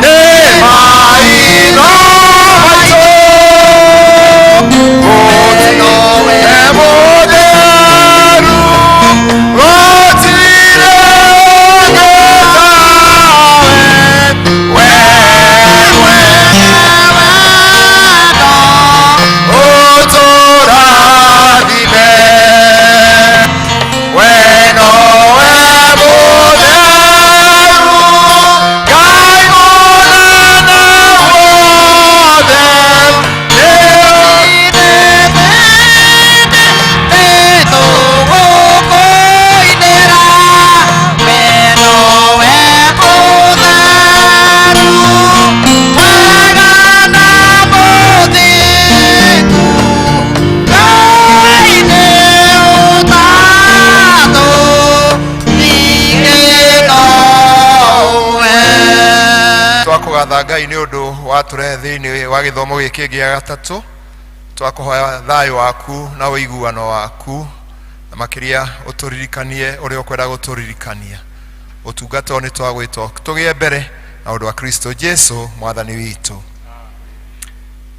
Nĩ maitho maitũ gũtirĩ mũtheru, gũtirĩ ũngĩ tawe, we mwene ũtũrathime. We nowe mũtheru, Ngai mũnene wothe, Twakũgatha Ngai nĩ ũndũ watũrehe thĩinĩ wa gĩthomo gĩkĩ gĩa gatatũ. Twakũhoya thayũ waku na ũiguano waku, na makĩria ũtũririkanie ũrĩa ũkwenda gũtũririkania. Ũtungata ũyũ nĩ twagwĩtwo tũgĩe mbere na ũndũ wa Kristo Jesu mwathani witũ.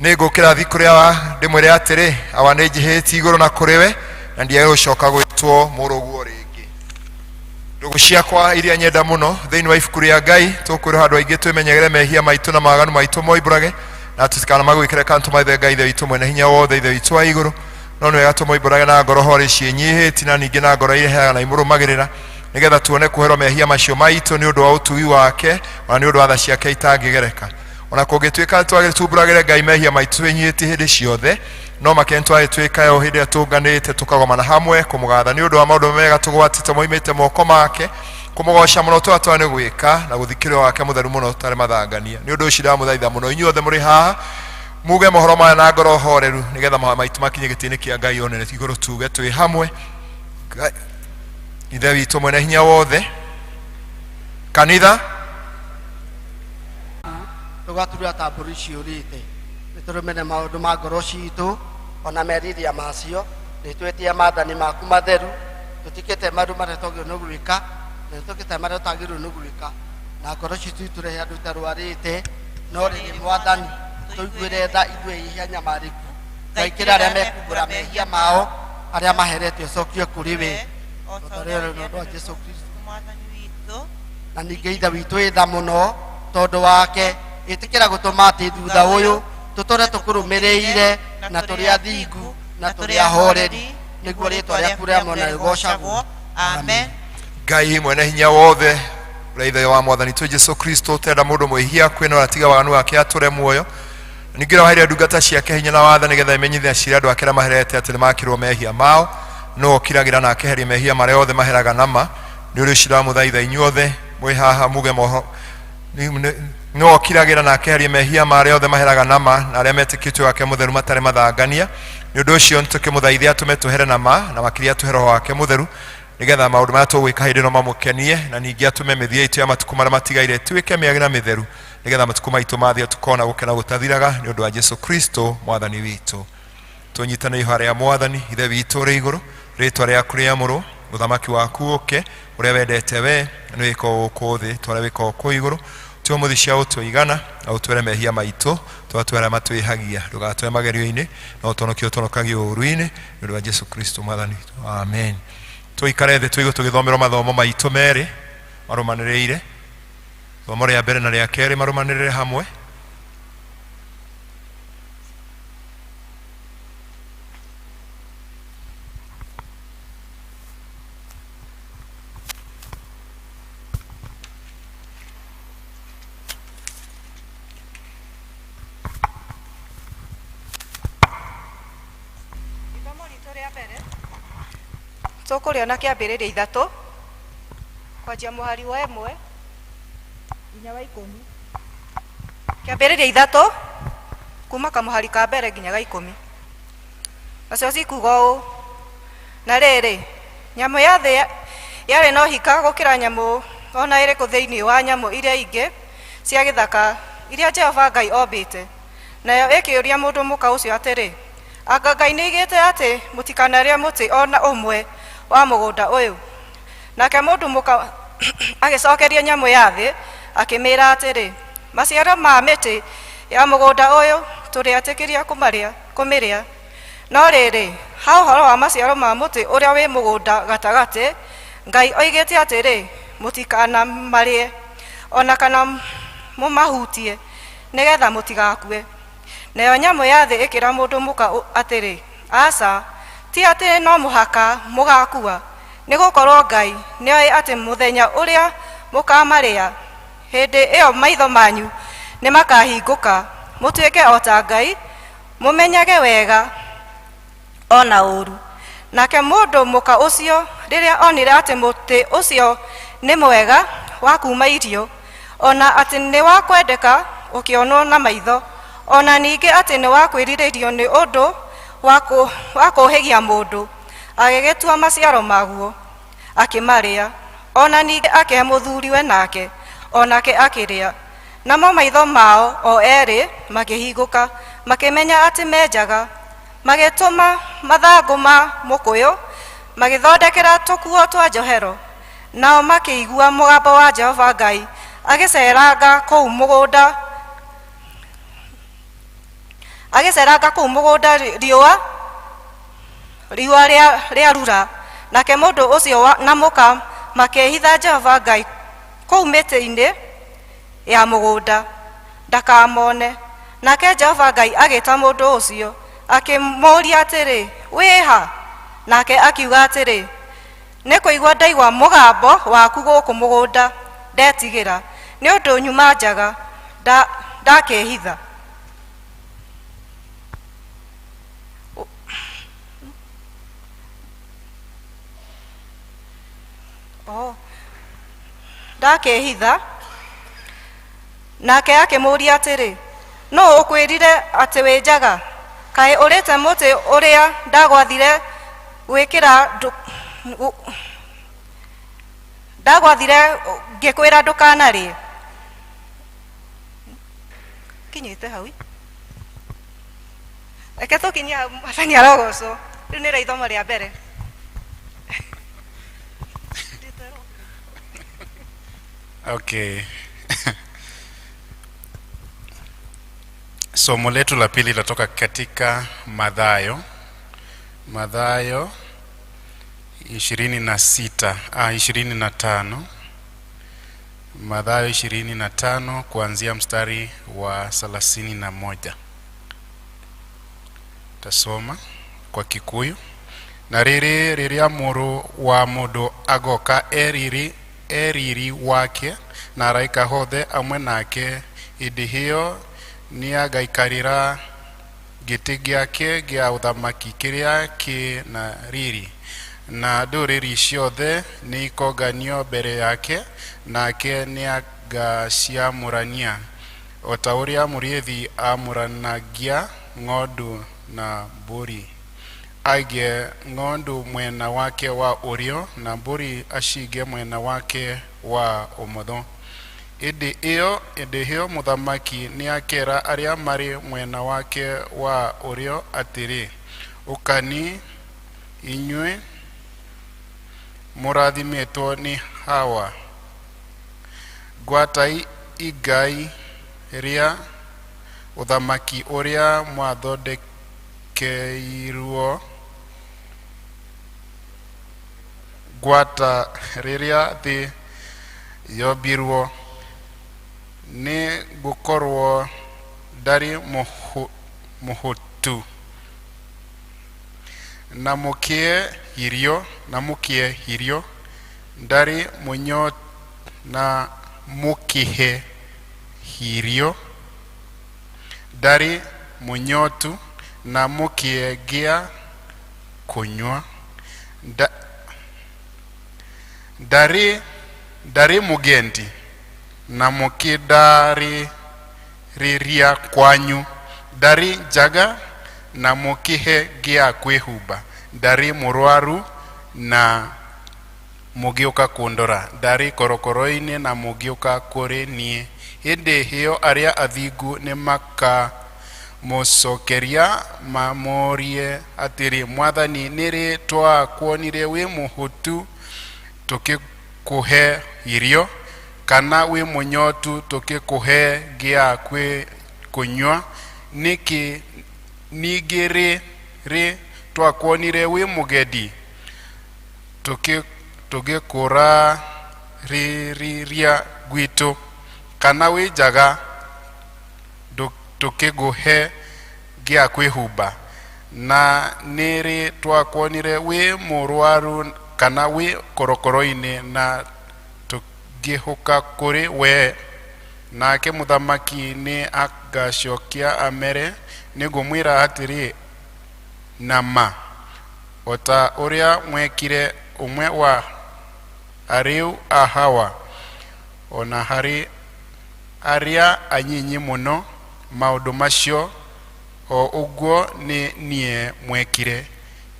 Nĩ ngũkĩra thi kũrĩa ndĩmwĩre atĩrĩ, Awa, nĩ njĩhĩtie igũrũ na kũrĩ we, na ndiage gũcoka gwĩtwo mũrũguo rĩngĩ. Ndũgũ ciakwa iria nyenda mũno thĩinĩ wa ibuku rĩa Ngai, tũkwĩrwo handũ aingĩ twĩmenyagĩre mehia maitũ na maganu maitũ moimbũrage, na tũtikanamagwĩkĩre kana tũmaithe Ngai Ithe witũ mwene hinya wothe, Ithe witũ wa igũrũ. No nĩ wega tũmoimbũrage na ngoro horĩ ciĩnyihĩtie na ningĩ na ngoro irehaga na imũrũmagĩrĩra, nĩgetha tuone kuoherwo mehia macio maitũ nĩ ũndũ wa ũtugi wake, ona nĩ ũndũ wa tha ciake itangĩgereka. Ona kũngĩtuĩka twagĩtumbũragĩre Ngai mehia maitũ twĩnyihĩtie hĩndĩ ciothe, no makĩria nĩtwagĩtuĩka o hĩndĩ ĩrĩa tũnganĩte tũkagomana hamwe kũmũgatha nĩ ũndũ wa maũndũ mega tũgwatĩte moimĩte moko make, kũmũgoca mũno tũrĩa nĩ gwĩka na gũthikĩrĩra wake mũtheru mũno tũtarĩ mathangania. Nĩ ũndũ ũcio ndamũthaitha mũno inyuothe mũrĩ haha muge mohoro maya na ngoro horeru, nĩgetha mahoya maitũ makinye gĩtĩ-inĩ kĩa Ngai onene igũrũ, tuge twĩ hamwe. Ithe witũ mwene hinya wothe, kanitha Tũgaturĩa ta mbũri ciũrĩte. Nĩ tũrũmene maũndũ ma ngoro citũ ona meriria macio. Nĩ twĩtie maathani maku matheru. Tũtikĩte maũndũ marĩa twagĩrĩirwo nĩ gwĩka, na nĩ twĩkĩte marĩa tũtagĩrĩirwo nĩ gwĩka, na ngoro citũ itũrehe andũ itarwarĩte. No rĩrĩ Mwathani, tũiguĩre tha ithuĩ ehia nyamarĩku. Ngai kĩra arĩa mekumbũra mehia mao, arĩa maheretio cokie kũrĩ we, o ta ũrĩa ũrĩ ũndũ wa Jesu Kristo Mwathani witũ. Na ningĩ Ithe witũ ĩtha mũno tondũ wake, ĩtĩkĩra gũtũma atĩ thutha ũyũ tũtũre tũkũrũmĩrĩire na tũrĩ athingu na tũrĩ ahoreri, nĩguo rĩtwa rĩaku rĩa mwena rĩgocagwo. Amen. Ngai mwene hinya wothe, ũrĩa Ithe wa Mwathani witũ Jesu Kristo, ũtenda mũndũ mwĩhia kwĩnora tiga waganu wake atũre muoyo, ningĩ ũrĩa waheire ndungata ciake hinya na watho nĩgetha imenyithie ciira andũ ake arĩa maherete atĩ nĩmakĩrwo mehia mao, nĩwe ũkiragĩra na akeheria mehia marĩa othe maheraga nama. Nĩ ũndũ ũcio ndamũthaitha inyuothe mwĩ haha muge moho nĩwe ũkiragĩra na akeheria mehia ma arĩa othe maheraga nama na arĩa metĩkĩtio wake mũtheru matarĩ mathangania. Nĩ ũndũ ũcio nĩtũkĩmũthaithe atũme tũhere nama, na makĩria atũhe Roho wake mũtheru, nĩgetha maũndũ marĩa tũgwĩka hĩndĩ ĩno mamũkenie, na ningĩ atũme mĩthiĩre itũ ya matukũ marĩa matigaire ĩtuĩke mĩega na mĩtheru, nĩgetha matukũ maitũ mathira tũkona gũkena gũtathiraga, nĩ ũndũ wa Jesu Kristo Mwathani witũ. Tũnyitane ihoya rĩa Mwathani. Ithe witũ ũrĩ igũrũ, rĩtwa rĩaku rĩamũrwo, ũthamaki waku ũke, ũrĩa wendete we nĩ wĩkwo gũkũ thĩ ta ũrĩa wĩkagwo kũu igũrũ. Tũhe ũmũthĩ cia gũtũigana, na ũtwere mehia maitũ tũrĩa twĩ arĩa matwĩhagia, ndũgatũhe magerio-inĩ, no ũtũhonokie ũtũhonokagie ũũru-inĩ, nĩ ũndũ wa Jesu Kristo Mwathani witũ. Amen. Tũikare thĩ tũigue tũgĩthomerwo mathomo maitũ merĩ marũmanĩrĩire, ithomo rĩa mbere na rĩa kerĩ marũmanĩrĩre hamwe. Ithomo ritũ rĩa mbere tũkũrĩona Kĩambĩrĩria 3 kwanjia mũhari wa 1 nginya wa 10. Kĩambĩrĩria 3 kuma kamũhari ka mbere nginya ga 10. Nacio cikuga ũũ: Na rĩrĩ, nyamũ ya thĩ yarĩ na ũhika gũkĩra nyamũ o na ĩrĩkũ thĩinĩ wa nyamũ iria ingĩ cia gĩthaka iria Jehova Ngai ombĩte. Nayo ĩkĩũria mũndũ mũka ũcio atĩrĩ, Anga Ngai nĩoigĩte atĩ mũtikanarĩe mũtĩ o na ũmwe wa mũgũnda ũyũ? Nake mũndũ mũka agĩcokeria nyamũ ya thĩ Akĩmĩĩra atĩrĩ, maciaro ma mĩtĩ ya mũgũnda ũyũ tũrĩetĩkĩria kũmĩrĩa, no rĩrĩ, ha ũhoro wa maciaro ma mũtĩ ũrĩa wĩ mũgũnda gatagatĩ, Ngai oigĩte atĩrĩ, mũtikanamarĩe ona kana mũmahutie, nĩgetha mũtigakue. Nayo nyamũ ya thĩ ĩkĩra mũndũ mũka atĩrĩ, aca, ti atĩ no mũhaka mũgakua, nĩgũkorwo Ngai nĩoĩ atĩ mũthenya ũrĩa mũkamarĩa, hĩndĩ ĩyo maitho manyu nĩmakahingũka, mũtuĩke o ta Ngai, mũmenyage wega ona ũũru. Nake mũndũ mũka ũcio rĩrĩa onire atĩ mũtĩ ũcio nĩ mwega wa kuuma irio, ona atĩ nĩ wa kwendeka ũkĩonwo na maitho, ona ningĩ atĩ nĩ wa kwĩrirĩrio nĩ ũndũ wa kũũhĩgia mũndũ, agĩgĩtua maciaro maguo akĩmarĩa, ona ningĩ akĩhe mũthuriwe nake, onake akĩrĩa. Namo maitho mao o erĩ makĩhingũka, makĩmenya atĩ menjaga, magĩtũma mathangũ ma mũkũyũ, magĩthondekera tũkuo twa njohero. Nao makĩigua mũgambo wa Jehova Ngai agĩceranga kũu mũgũnda, agĩceranga kũu mũgũnda riũa rĩarura. Nake mũndũ ũcio na mũka makĩĩhitha Jehova Ngai kũu mĩtĩ-inĩ ya mũgũnda ndakamone. Nake Jehova Ngai agĩĩta mũndũ ũcio, akĩmũũria atĩrĩ, wĩha? Nake akiuga atĩrĩ, nĩ kũigua ndaigua mũgambo waku gũkũ mũgũnda, ndetigĩra, nĩ ũndũ nyuma njaga, ndakĩĩhitha. Ndakĩĩhitha. Nake akĩmũũria atĩrĩ, nũũ ũkwĩrire atĩ wĩ njaga? Kaĩ ũrĩte mũtĩ ũrĩa ndagwathire gwĩkĩra ndagwathire ngĩkwĩra ndũkanarĩe? Kinyĩte hau. Reke tũkinyie hau, Mwathani arogocwo. Rĩu nĩrĩo ithomo rĩa mbere. Okay. Somo letu la pili linatoka katika Mathayo. Mathayo 26, 25. Mathayo 25 kuanzia mstari wa 31. Tasoma kwa Kikuyu. Na riri riria mũrũ wa mũndũ agoka eriri wake na araika hothe amwe nake, hĩndĩ ĩyo nĩagaikarĩra gĩtĩ gĩake gĩa ũthamaki kĩrĩa kĩ na riri, na ndũrĩrĩ ciothe nĩikonganio mbere yake, nake nĩagaciamũrania o ta ũrĩa mũrĩithi amũranagia ng'ondu na mbũri. Aige ng'ondu mwena wake wa ũrĩo na mbũri acige mwena wake wa ũmotho. Hĩndĩ ĩyo mũthamaki nĩakera arĩa marĩ mwena wake wa ũrĩo atĩrĩ, ũkani inyuĩ mũrathimĩtwo nĩ Hawa, ngwatai igai rĩa ũthamaki ũrĩa mwathondekeirwo gwata rĩrĩa thĩ yombirwo, nĩ gũkorwo ndarĩ mũhũtu na mũkĩe irio, ndarĩ mũnyotu na mũkĩhe irio, ndarĩ mũnyotu na mũkĩe gĩa kũnyua, ndarĩ mũgendi na mũkĩndarĩrĩria kwanyu, ndarĩ njaga na mũkĩhe gĩa kwĩhumba, ndarĩ mũrwaru na mũgĩũka kũndora, ndarĩ korokoro-inĩ na mũgĩũka kũrĩ niĩ. Hĩndĩ ĩyo arĩa athingu nĩmakamũcokeria mamũũrie atĩrĩ, Mwathani, nĩrĩ twakuonire wĩ mũhũtu tũkĩkũhe irio, Kana wĩ mũnyotu tũkĩkũhe gĩa kũnyua? Nĩkĩ ningĩ rĩ twakuonire wĩ mũgendi tũgĩkũrarĩrĩria gwitũ, kana wĩ njaga tũkĩkũhe gĩa kwĩhumba? Na nĩ rĩ twakuonire wĩ mũrwaru kana wĩ korokoro-inĩ na tũgĩũka kũrĩ we? Nake mũthamaki nĩ agacokia amere, nĩngũmwĩra atĩrĩ na ma, o ta ũrĩa mwekire ũmwe wa arĩu a hawa, ona harĩ arĩa anyinyi mũno maũndũ macio, o ũguo nĩ niĩ mwekire.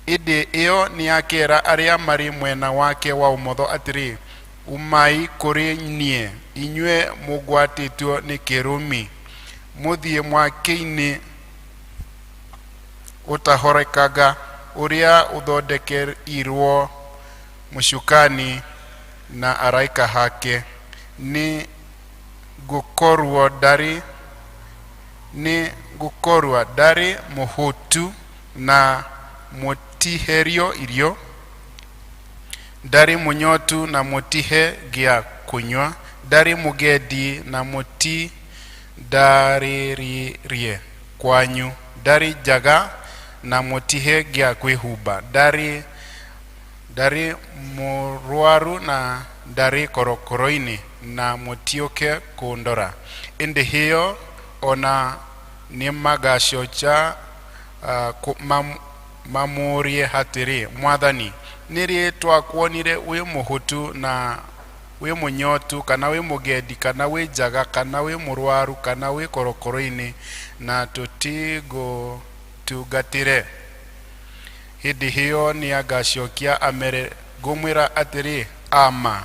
Ĩndĩ ĩyo nĩakera arĩa marĩ mwena wake wa ũmotho atĩrĩ, umai kũrĩ niĩ, inyuĩ mũgwatĩtwo nĩ kĩrumi, mũthiĩ mwaki-inĩ ũtahorekaga, ũrĩa ũthondekeirwo mũcukani na araika ake. Nĩ gũkorwo ndarĩ mũhũtu na mũtiherio irio, ndarĩ mũnyotu na mũtihe gĩa kũnyua, ndarĩ mũgendi na mũtindarĩrĩrie kwanyu, ndarĩ njaga na mũtihe gĩa kwĩhumba, ndarĩ mũrwaru na ndarĩ korokoro-inĩ na mũtiũke kũndora. Ĩndĩ ĩyo ona nĩmagacokia mamũũrie atĩrĩ, Mwathani, nĩ rĩ twakuonire wĩ mũhũtu na wĩ mũnyotu, kana wĩ mũgendi, kana wĩ njaga, kana wĩ mũrwaru, kana wĩ korokoro-inĩ, na tũtigũtungatĩre? Hĩndĩ ĩyo nĩagacokia amere, ngũmwĩra atĩrĩ ama,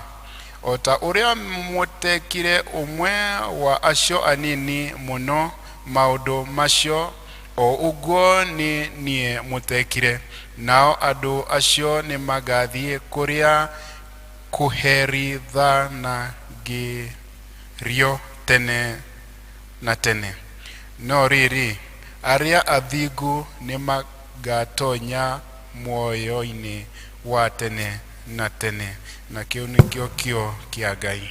o ta ũrĩa mũtekire ũmwe wa acio anini mũno maũndũ macio, o ũguo nĩ niĩ mũtekire. Nao andũ acio nĩmagathiĩ kũrĩa kũherithanagĩrio tene na tene, no rĩrĩ, arĩa athingu nĩmagatonya muoyo-inĩ wa tene na tene. Na kĩu nĩkĩo kĩo kĩa Ngai.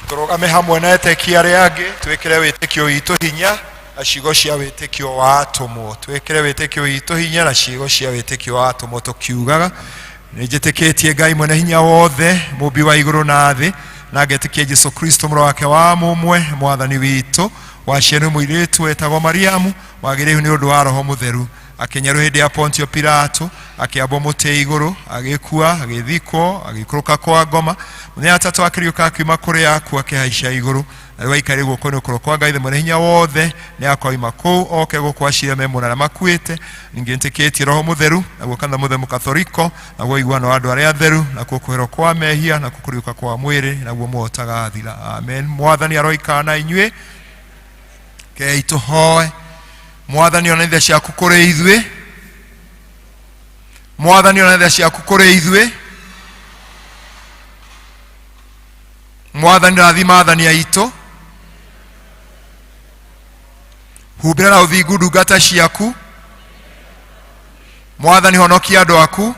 Tũrũgame hamwe na etĩkia arĩa angĩ, twĩkĩre wĩtĩkio witũ hinya na ciugo cia wĩtĩkio wa atũmwo. Twĩkĩre wĩtĩkio witũ hinya na ciugo cia wĩtĩkio wa atũmwo, tũkiugaga: nĩ njĩtĩkĩtie Ngai mwene hinya wothe, mũmbi wa igũrũ na thĩ, na ngetĩkia Jesu Kristo, mũrũ wake wa mũmwe, mwathani witũ, waciarirwo mũirĩtu wetagwo Mariamu, wagĩrĩirwo nĩ ũndũ wa Roho Mũtheru, akĩnyarwo hĩndĩ ya Pontio Pilato, akĩambwo mũtĩ igũrũ, agĩkua, agĩthikwo, agĩikũrũka kwa ngoma. Mũthenya wa tatũ akĩriũka akiuma kũrĩa akuũ, akĩhaica igũrũ, na rĩu aikarĩ guoko-inĩ kũrĩa kwa Ngai mwene hinya wothe. Nĩ akoima kũu oke gũkũ acire me mũna arĩa makuĩte. Ningĩ nĩtĩkĩtie Roho Mũtheru, naguo kanitha mũtheru mũkathoriko, naguo ũiguano wa andũ arĩa atheru, nakuo kũherwo kwa mehia, nakuo kũriũka kwa mwĩrĩ, naguo muoyo ũtagathira. Amen. Mwathani aroikara na inyuĩ. Kei tũhoe. Mwathani, ona ithe ciaku kũrĩ ithuĩ. Mwathani, ona ithe ciaku kũrĩ ithuĩ. Mwathani, rathima athani aitũ. Humbĩra na ũthingu ndungata ciaku. Mwathani, honokia andũ aku.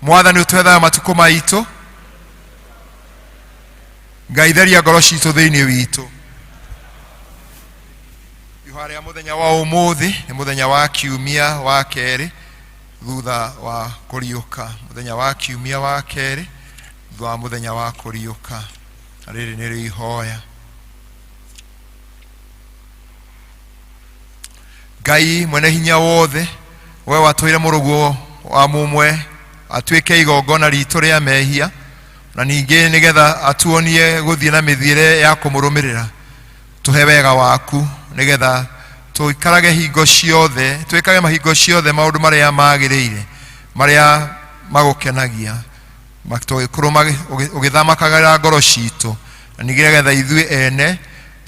Mwathani, ũtũhe thayũ matukũ maitũ. Ngai, theria ngoro citũ thĩinĩ witũ. Ihoya rĩa mũthenya wa ũmũthĩ nĩ mũthenya wa kiumia wa kerĩ thutha wa kũriũka, mũthenya wa kiumia wa kerĩ thutha wa mũthenya wa kũriũka, na rĩrĩ nĩrĩo ihoya. Ngai mwene hinya wothe, we watũire mũrũguo wa mũmwe atuĩke igongona ritũ rĩa mehia, na ningĩ nĩgetha atuonie gũthiĩ na mĩthiĩre ya kũmũrũmĩrĩra, tũhe wega waku nĩgetha tũikarage hingo ciothe, twĩkage mahingo ciothe maũndũ marĩa magĩrĩire, marĩa magũkenagia, tũgĩkorwo ũgĩthamakagĩra ngoro citũ, na ningĩ nĩgetha ithuĩ ene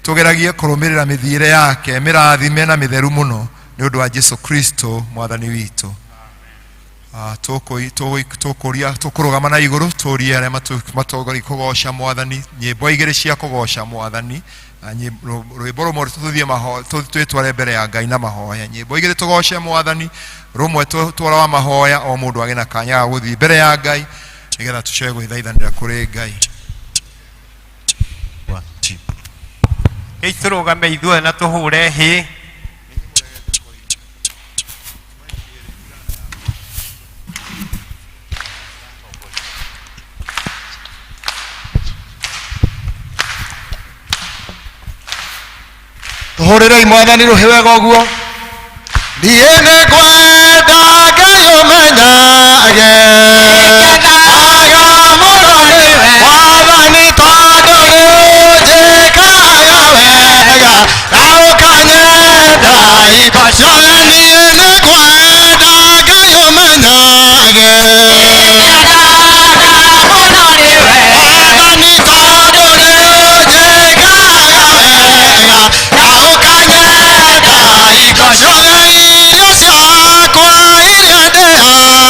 tũgeragie kũrũmĩrĩra mĩthiĩre yake mĩrathime na mĩtheru mũno, nĩ ũndũ wa Jesu Kristo mwathani witũ. Tũkũria tũkũrũgama na igũrũ tũrie arĩa matongoria kũgoca mwathani nyĩmbo igĩrĩ cia kũgoca mwathani na rwĩmbo rũmwe tũthiĩ twĩtware mbere ya Ngai na mahoya nyĩmbo igĩrĩ tũgoce mwathani rũmwe twara wa mahoya o mũndũ agĩe na kanya ga gũthiĩ mbere ya Ngai nĩgetha tũcoke gwĩthaithanĩra kũrĩ Ngai. Kei tũrũgame ithuothe na tũhũre hĩ. Tũhũrĩrei mwathani rũhĩ wega ũguo. Niĩ nĩngwenda Ngai ũmenyage aga mũno nĩwe mwathani tondũ nĩũnjĩkaga wega na ũkanyenda hingo ciothe. Niĩ nĩngwenda Ngai ũmenyage mwathani tondũ nĩũnjĩkaga wega na ũkanyenda hingo ciothe irio ciakwa iria ndĩaga.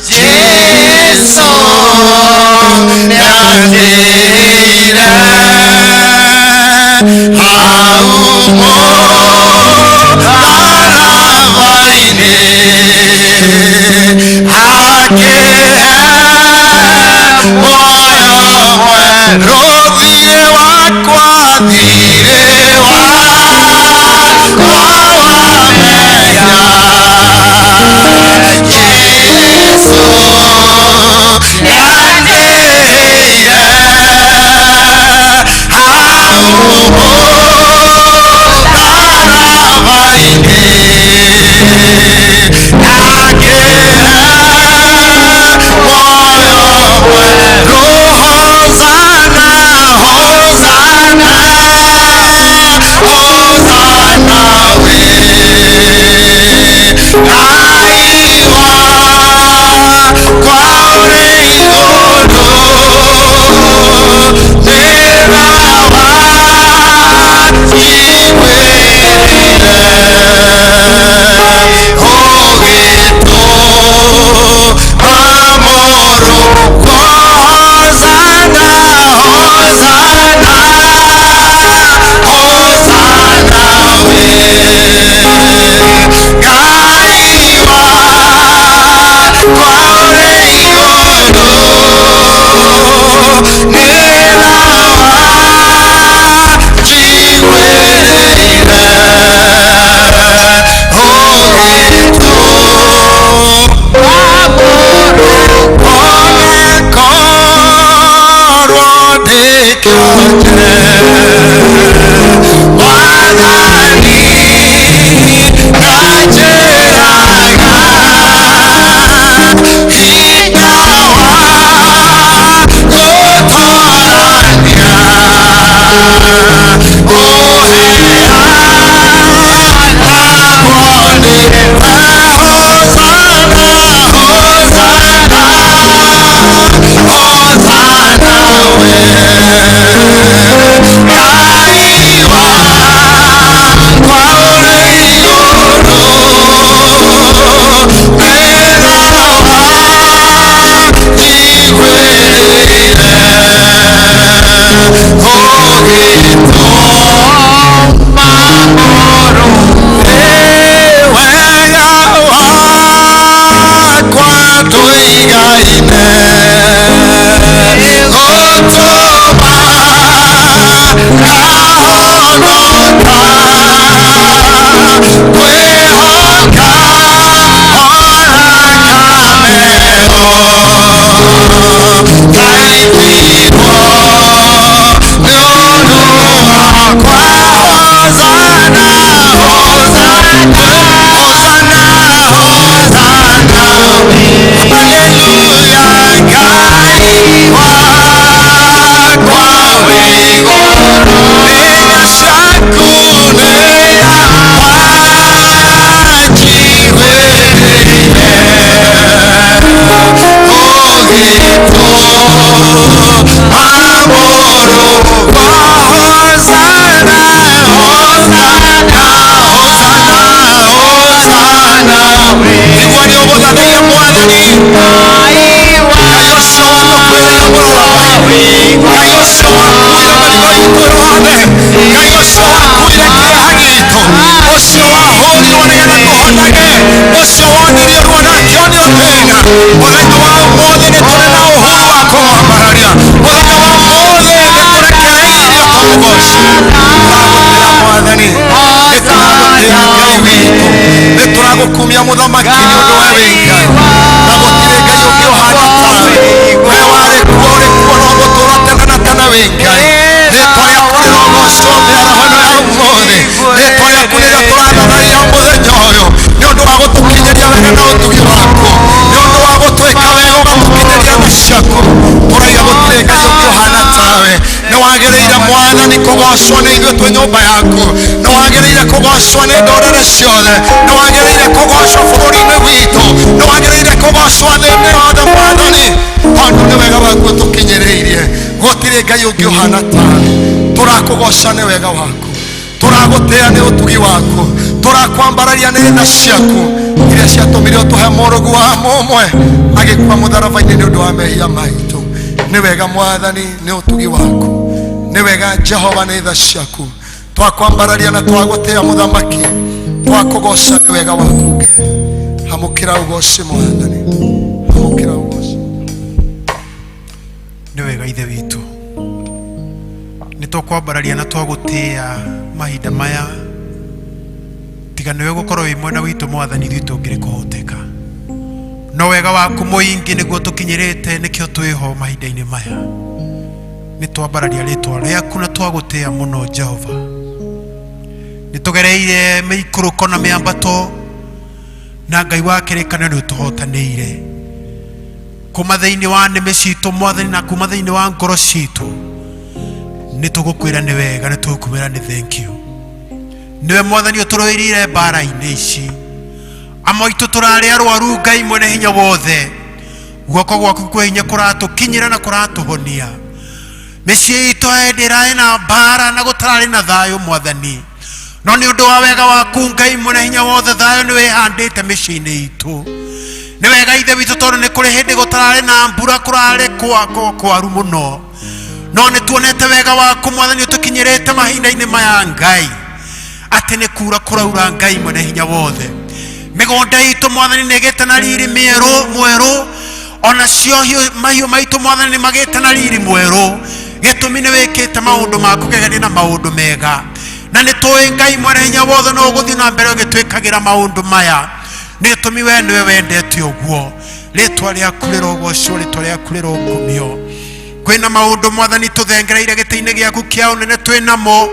Jesu nĩandĩire hau mũtharaba-inĩ akĩhe muoyo mwerũ thiĩ wakwa thiĩ wakwa wa mehia Jesu nĩandĩire hau mũtharaba-inĩ akĩhe muoyo mwerũ Hosana Hosana Hosana we Ngai wakwa ũrĩ igũrũ Mũthenya wa ũmũthĩ nĩ tũrĩ na ũhuru wa kũmwambararia. Mũthenya wa ũmũthĩ nĩ tũrekereirio tũmũgoce. Tũragũtĩĩa Mwathani, nĩ tũragũtĩĩa Ngai witũ, nĩ tũragũkumia Mũthamaki nĩ ũndũ we wĩ Ngai, na gũtirĩ Ngai ũngĩ ũhana tawe. We warĩ kuo, ũrĩ kuo na ũgũtũũra tene na tene wĩ Ngai. Rĩtwa rĩaku rĩrogocwo mĩaraho ĩno ya ũmũthĩ. Rĩtwa rĩaku nĩrĩo tũrathathaiya mũthenya ũyũ nĩ ũndũ wa gũtũkinyĩria wega na ũtugi waku, nĩ ũndũ wa gũtwĩka wega ũgatũkinyĩria tha ciaku. Tũraiga gũtirĩ Ngai ũngĩ ũhana tawe. Nĩ wagĩrĩire Mwathani kũgocwo nĩ ithuĩ twĩ nyũmba yaku, nĩ wagĩrĩire kũgocwo nĩ ndũrĩrĩ ciothe, nĩ wagĩrĩire kũgocwo bũrũri-inĩ witũ, nĩ wagĩrĩire kũgocwo thĩ-inĩ yothe Mwathani, tondũ nĩ wega waku ũtũkinyĩrĩirie. Gũtirĩ Ngai ũngĩ ũhana tawe. Tũrakũgoca nĩ wega waku, tũragũtĩĩa nĩ ũtugi waku. Tũrakwambararia nĩ tha ciaku iria ciatũmire ũtũhe mũrũgu wa mũmwe agĩkua mũtharaba-inĩ nĩ ũndũ wa mehia maitũ. Nĩ wega Mwathani, nĩ ũtugi waku. Nĩ wega Jehova, nĩ tha ciaku. Twakwambararia na twagũtĩa mũthamaki, twakũgoca nĩ wega waku Ngai. Hamũkĩra ũgoci Mwathani, hamũkĩra ũgoci. Nĩ wega Ithe witũ, nĩ tũkwambararia na twagũtĩa mahinda maya. Tiga nĩwe gũkorwo wĩ mwena witũ Mwathani, ithuĩ tũngĩrĩ kũhoteka. No wega waku mũingĩ nĩguo tũkinyĩrĩte, nĩkĩo twĩho mahinda-inĩ maya. Nĩ twambararia rĩtwa rĩaku na twagũtĩa mũno Jehova. Nĩ tũgereire mĩikũrũko na mĩambato, na Ngai wa kĩrĩkanĩro nĩ ũtũhotanĩire kuma thĩinĩ wa nĩmĩ citũ Mwathani, na kuma thĩinĩ wa ngoro citũ. Nĩ tũgũkwĩra nĩ wega, nĩ tũgũkwĩra nĩ thank you. Nĩwe Mwathani ũtũrũĩrĩire mbara-inĩ ici. Amwe aitũ tũrarĩ arwaru, Ngai mwene hinya wothe, guoko gwaku kwĩ hinya kũratũkinyĩra na kũratũhonia. Mĩciĩ itũ hĩndĩ ĩrarĩ na mbara na gũtararĩ na thayũ Mwathani, no nĩ ũndũ wa wega waku Ngai mwene hinya wothe, thayũ nĩ wĩhandĩte mĩciĩ-inĩ itũ. Nĩ wega Ithe witũ, tondũ nĩ kũrĩ hĩndĩ gũtararĩ na mbura, kũrarĩ kwaru mũno, no nĩ tuonete wega waku Mwathani ũtũkinyĩrĩte mahinda-inĩ maya Ngai, atĩ nĩ kura kũraura. Ngai mwene hinya wothe, mĩgũnda itũ Mwathani nĩ ĩgĩte na riri mĩerũ mwerũ, ona cio mahiũ maitũ Mwathani nĩ magĩte na riri mwerũ. Gĩtũmi nĩ wĩkĩte maũndũ ma kũgegania na maũndũ mega, na nĩ tũĩ Ngai mwene hinya wothe no ũgũthiĩ na mbere ũgĩtwĩkagĩra maũndũ maya, nĩ gĩtũmi we nĩwe wendete ũguo. Rĩtwa rĩaku rĩrogocwo, rĩtwa rĩaku rĩrokumio. Kwĩna maũndũ Mwathani tũthengereire gĩtĩ-inĩ gĩaku kĩa ũnene twĩ namo,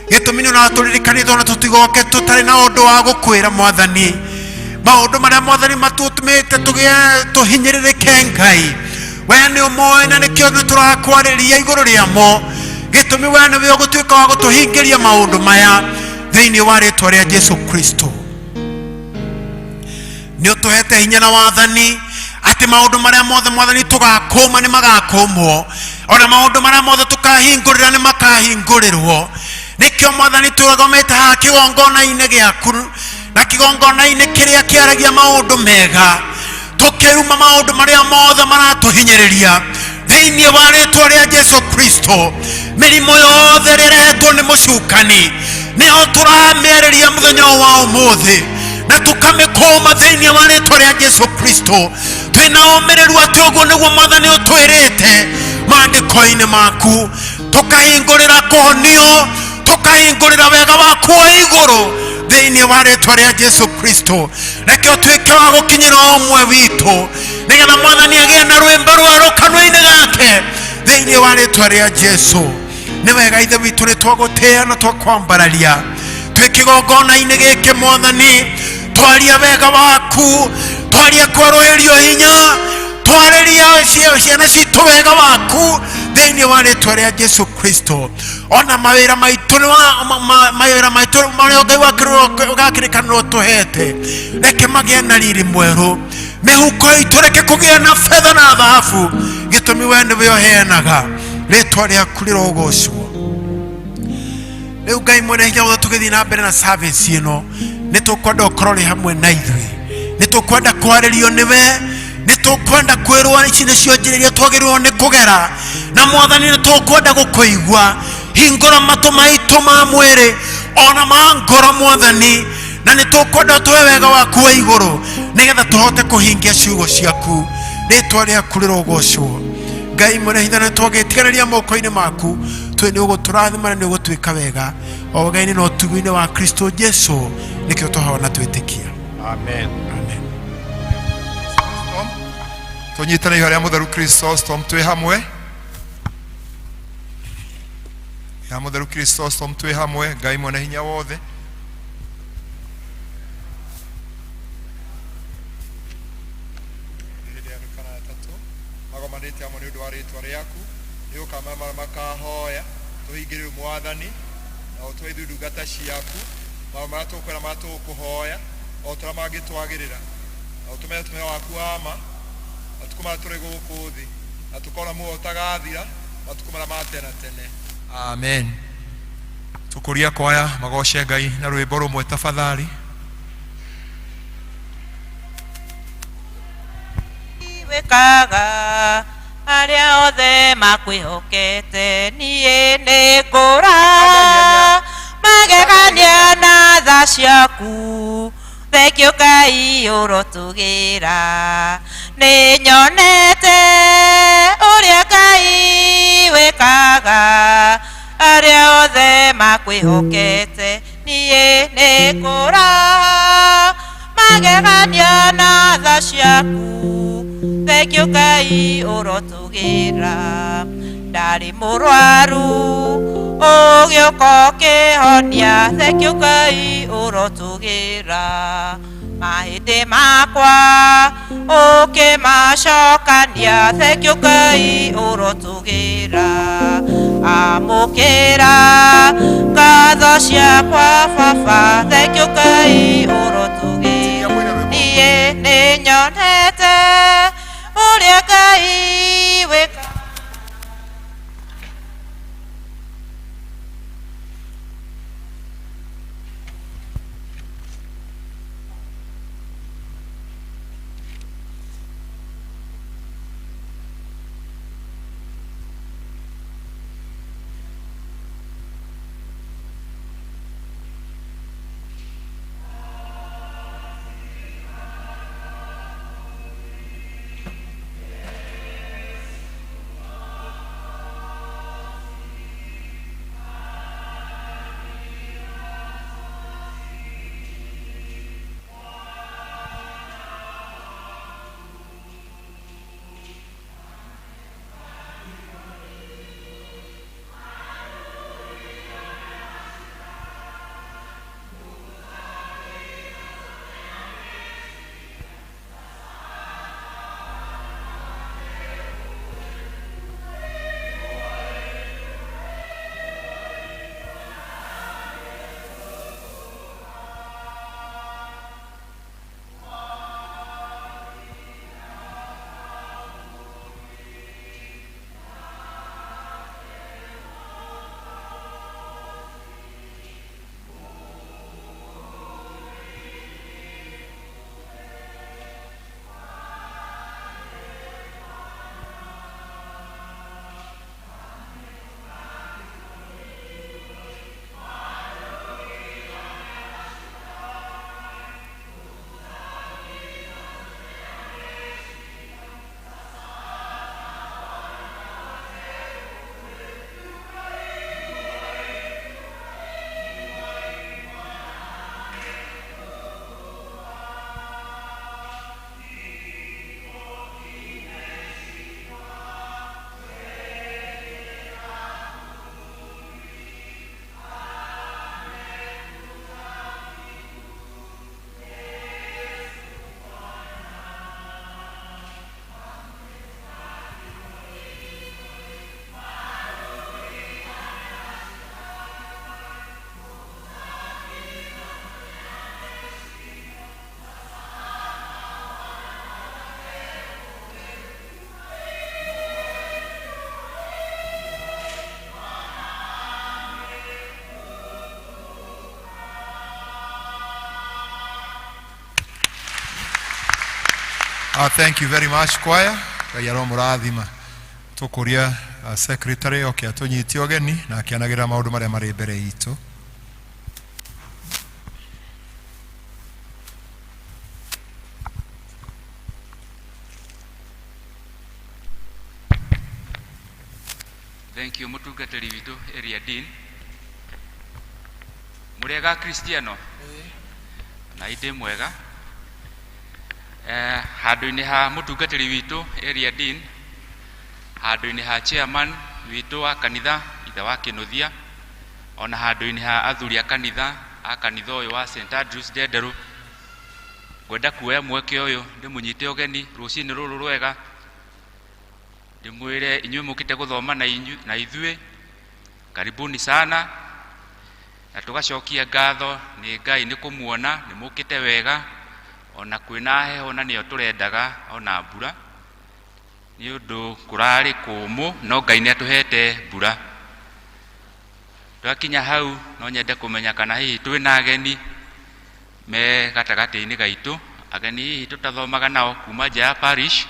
gĩtũmi nĩ ũratũririkanĩte ona tũtigoke tũtarĩ na ũndũ wa gũkwĩra Mwathani. Maũndũ marĩa Mwathani matũtũmĩte tũgĩe tũhinyĩrĩrĩke, Ngai we nĩ ũmoĩ, na nĩkĩo nĩ tũrakwarĩria igũrũ rĩamo. Gĩtũmi we nĩwe ũgũtuĩka wa gũtũhingĩria maũndũ maya thĩinĩ wa rĩtwa rĩa Jesu Kristo. Nĩ ũtũhete hinya na wathani atĩ maũndũ marĩa mothe Mwathani tũgakũma nĩ magakũmwo, ona maũndũ marĩa mothe tũkahingũrĩra nĩ makahingũrĩrwo. Nĩkĩo Mwathani tũrũgamĩte haha kĩgongona-inĩ gĩaku, na kĩgongona-inĩ kĩrĩa kĩaragia maũndũ mega, tũkĩruma maũndũ marĩa mothe maratũhinyĩrĩria thĩinĩ wa rĩtwa rĩa Jesu Kristo. Mĩrimũ yothe ĩrĩa ĩrehetwo nĩ mũcukani nĩyo tũramĩarĩria mũthenya ũyũ wa ũmũthĩ, na tũkamĩkũma thĩinĩ wa rĩtwa rĩa Jesu Kristo. Twĩna ũmĩrĩru atĩ ũguo nĩguo Mwathani ũtwĩrĩte maandĩko-inĩ maku. Tũkahingũrĩra kũhonio, tũkahingũrĩra wega waku wa igũrũ thĩinĩ wa rĩtwa rĩa Jesu Kristo. Reke ũtuĩke wa gũkinyĩra o ũmwe witũ, nĩgetha Mwathani agĩe na rwĩmbo rwerũ kanua-inĩ gake thĩinĩ wa rĩtwa rĩa Jesu. Nĩ wega Ithe witũ, nĩ twagũtĩa na twakwambararia. Twĩ kĩgongona-inĩ gĩkĩ Mwathani, twaria wega waku, twaria kwarũhĩrio hinya, twarĩria ciana citũ wega waku thĩinĩ wa rĩtwa rĩa Jesu Kristo. Ona mawĩra maitũ nĩ mawĩra maitũ marĩa Ngai wakĩrĩkanĩro tũhete, reke magĩe na riri mwerũ. Mĩhuko itũ reke kũgĩe na betha na thahabu, gĩtũmi we nĩwe ũheanaga. Rĩtwa rĩaku rĩrogocwo. Rĩu Ngai mwene hinya wothe, tũgĩthiĩ na mbere na service ĩno, nĩ tũkwenda ũkorwo ũrĩ hamwe na ithuĩ. Nĩ tũkwenda kwarĩrio nĩwe, nĩ tũkwenda kwĩrwo ici nĩcio njĩra iria twagĩrĩirwo nĩ kũgera, na Mwathani nĩ tũkwenda gũkũigua. Hingũra matũ maitũ ma mwĩrĩ ona ma ngoro Mwathani, na nĩ tũkwenda ũtũhe wega waku wa igũrũ, nĩgetha tũhote kũhingia ciugo ciaku. Rĩtwa rĩaku rĩrogocwo. Ngai mwene hinya, nĩ twagĩtiganĩria moko-inĩ maku, twĩ nĩ ũgũtũrathima na nĩ ũgũtwĩka wega o wega-inĩ na ũtugi-inĩ wa Kristo Jesu, nĩkĩo tũhoya na twĩtĩkia. Amen. Amen. Tũnyitane ihoya rĩa mũtheru Chrysostom twĩ hamwe, ya mũtheru Chrysostom twĩ hamwe. Ngai mwene hinya wothe, hĩndĩ ya andũ kana atatũ magomanĩte hamwe nĩ ũndũ wa rĩtwa rĩaku, nĩ ũkamara makahoya. Tũhingĩrĩrio Mwathani, na ũtũhe ithuĩ ndungata ciaku maũndũ marĩa tũkwĩra, marĩa tũgũkũhoya, o ta ũrĩa mangĩtwagĩrĩra, na ũtũme tũme waku wa ma matukũ marĩa tũrĩ gũkũ thĩ, na tũkona muoyo ũtagathira matukũ marĩa ma tene tene. Amen. Tũkũria kwaya magoce Ngai na rwĩmbo rũmwe tafadhali. Wĩkaga arĩa othe makwĩhokete, niĩ nĩ ngũra magegania na tha ciaku. Thengio Ngai ũrotũgĩra, nĩ nyonete ũrĩa Ngai wĩkaga arĩa othe makwĩhokete, niĩ nĩ ngũra magegania na tha ciaku. Thengio Ngai ũrotũgĩra, ndarĩ mũrwaru ũgĩũka ũkĩhonia. Thengio Ngai ũrotũgĩra, mahĩndĩ makwa ũkĩmacokania. Thengio Ngai ũrotũgĩra, amũkĩra ngatho ciakwa baba. Thengio Ngai ũrotũgĩra, niĩ nĩ nyonete ũrĩa Ngai wĩkaga. Thank you very much choir. Ngai aromũrathima. Tũkũria secretary oke atũnyite ũgeni na akĩanagĩrĩra maũndũ marĩa marĩ mbere itũ. Thank you mũtungatĩri witũ area dean. Mũrĩega Kristiano? Na indĩ mwega. Handũ-inĩ ha mũtungatĩri witũ area dean, handũ-inĩ ha chairman witũ wa kanitha ithe wa Kĩnũthia, ona handũ-inĩ ha athuri a kanitha a kanitha ũyũ wa St Andrews Ndenderũ, ngwenda kuoya mweke ũyũ ndĩmũnyite ũgeni rũcinĩ rũrũ rwega, ndĩmwĩre inyuĩ mũkĩte gũthoma na ithuĩ, karibuni sana, na tũgacokia ngatho nĩ Ngai nĩ kũmuona nĩ mũkĩte wega, ona kwĩna heho na nĩyo tũrendaga ona mbura, nĩ ũndũ kũrarĩ kũmũ no Ngai nĩ atũhete mbura. Twakinya hau no nyende kũmenya kana hihi twĩna ageni me gatagatĩ-inĩ gaitũ, ageni hihi tũtathomaga nao kuma nja ya parish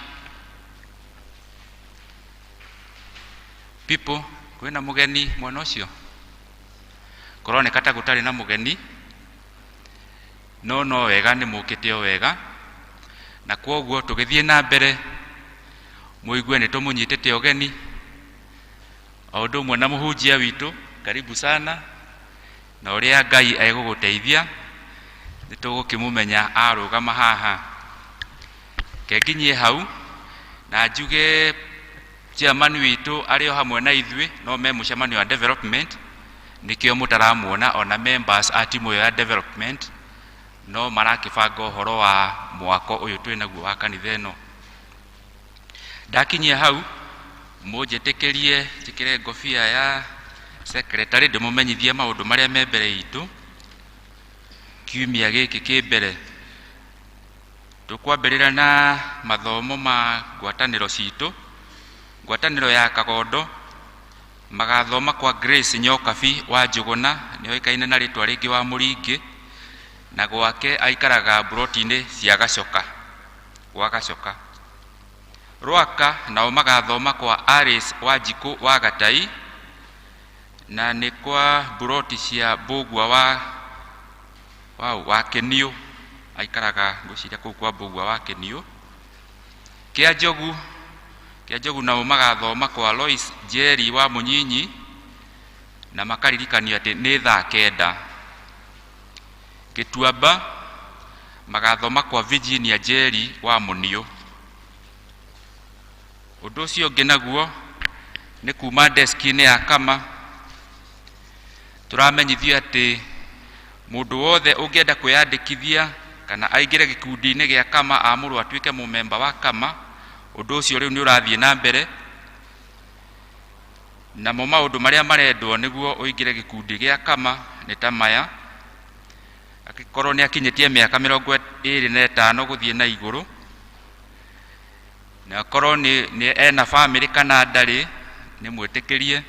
people. Kwĩna mũgeni mwena ũcio? Kũroneka ta gũtarĩ na mũgeni, no no wega nĩ mũkĩte o wega, na kwoguo tũgĩthiĩ na mbere mũigue nĩ tũmũnyitĩte ũgeni o ũndũ ũmwe na mũhunjia witũ. Karibu sana, na ũrĩa Ngai egũgũteithia nĩ tũgũkĩmũmenya arũgama haha. Kenginyie hau na njuge chairman witũ arĩ o hamwe na ithuĩ, no me mũcemanio wa development nĩkĩo mũtaramuona, ona members a timu ĩyo ya development no marakĩbanga ũhoro wa mwako ũyũ twĩ naguo wa kanitha ĩno. Ndakinyia hau mũnjĩtĩkĩrie njĩkĩre ngobia ya secretary ndĩmũmenyithie maũndũ marĩa me mbere itũ kiumia gĩkĩ kĩ mbere. Tũkwambĩrĩra na mathomo ma ngwatanĩro citũ. Ngwatanĩro ya Kagondo magathoma kwa Grace Nyokabi wa Njũgũna, nĩoĩkaine na rĩtwa rĩngĩ wa Mũringĩ, na gwake aikaraga mburoti-inĩ cia Gacoka, gwa Gacoka. Rwaka nao magathoma kwa Alice Wanjikũ wa Gatai, na nĩ kwa mburoti cia Mbũgua wa Kĩniũ, aikaraga ngwĩciria kũu kwa Mbũgua wa Kĩniũ. Kĩa Njogu nao magathoma kwa Lois Njeri wa Mũnyinyi, na makaririkanio atĩ nĩ thaa 9. Gĩtuamba magathoma kwa Virginia Njeri wa Mũniũ. Ũndũ ũcio ũngĩ naguo nĩ kuma deski-inĩ ya Kama tũramenyithio atĩ mũndũ wothe ũngĩenda kwĩyandĩkithia kana aingĩre gĩkundi-inĩ gĩa Kama amũrwo atuĩke mũmemba wa Kama, ũndũ ũcio rĩu nĩ ũrathiĩ na mbere. Namo maũndũ marĩa marendwo nĩguo ũingĩre gĩkundi gĩa Kama nĩ ta maya: angĩkorwo nĩ akinyĩtie mĩaka 25 gũthiĩ na igũrũ, na akorwo nĩ ena bamĩrĩ kana ndarĩ, nĩ mwĩtĩkĩrie.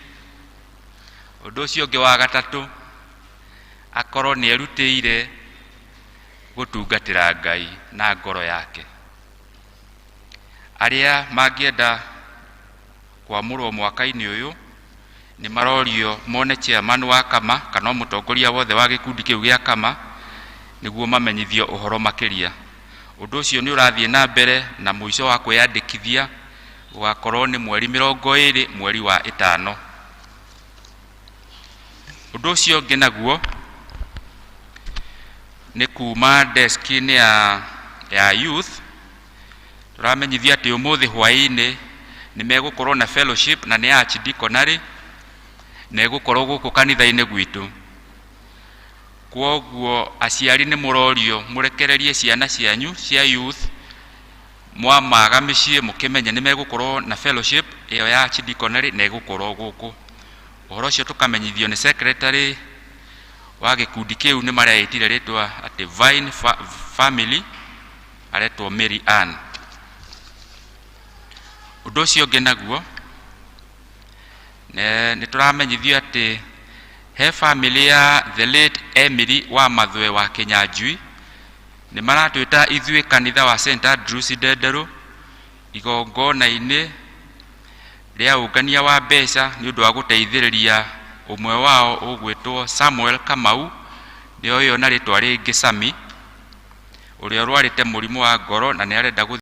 Ũndũ ũcio ũngĩ wa gatatũ, akorwo nĩ erutĩire gũtungatĩra Ngai na ngoro yake. Arĩa mangĩenda kwamũrwo mwaka-inĩ ũyũ nĩ marorio mone chairman wa Kama kana mũtongoria wothe wa gĩkundi kĩu gĩa Kama nĩguo mamenyithio ũhoro makĩria. Ũndũ ũcio nĩ ũrathiĩ na mbere, na mũico wa kwĩyandĩkithia ũgakorwo nĩ mweri 20 mweri wa 5. Ũndũ ũcio ũngĩ naguo nĩ kuma deski-inĩ ya youth tũramenyithio atĩ ũmũthĩ hwaĩ-inĩ nĩ megũkorwo na fellowship, na nĩ archdeaconry, na ĩgũkorwo gũkũ kanitha-inĩ gwitũ. Kwoguo aciari nĩ mũrorio mũrekererie ciana cianyu cia youth mwamaga mĩciĩ mũkĩmenye nĩ megũkorwo na fellowship ĩyo ya archdeaconry na ĩgũkorwo gũkũ. Ũhoro ũcio tũkamenyithio nĩ secretary wa gĩkundi kĩu, nĩ mareĩtire rĩtwa atĩ Vine Family, aretwo Mary Ann. Ũndũ ũcio ũngĩ naguo nĩ tũramenyithio atĩ he family ya the late Emily wa Mathwe wa Kĩnyanjui nĩ maratwĩta ithuĩ kanitha wa St Andrews Ndenderũ igongona-inĩ rĩa ũngania wa mbeca nĩ ũndũ wa gũteithĩrĩria ũmwe wao ũgwĩtwo Samuel Kamau, nĩoĩo na rĩtwa rĩngĩ Sami, ũrĩa ũrwarĩte mũrimũ wa ngoro na nĩ arenda gũthiĩ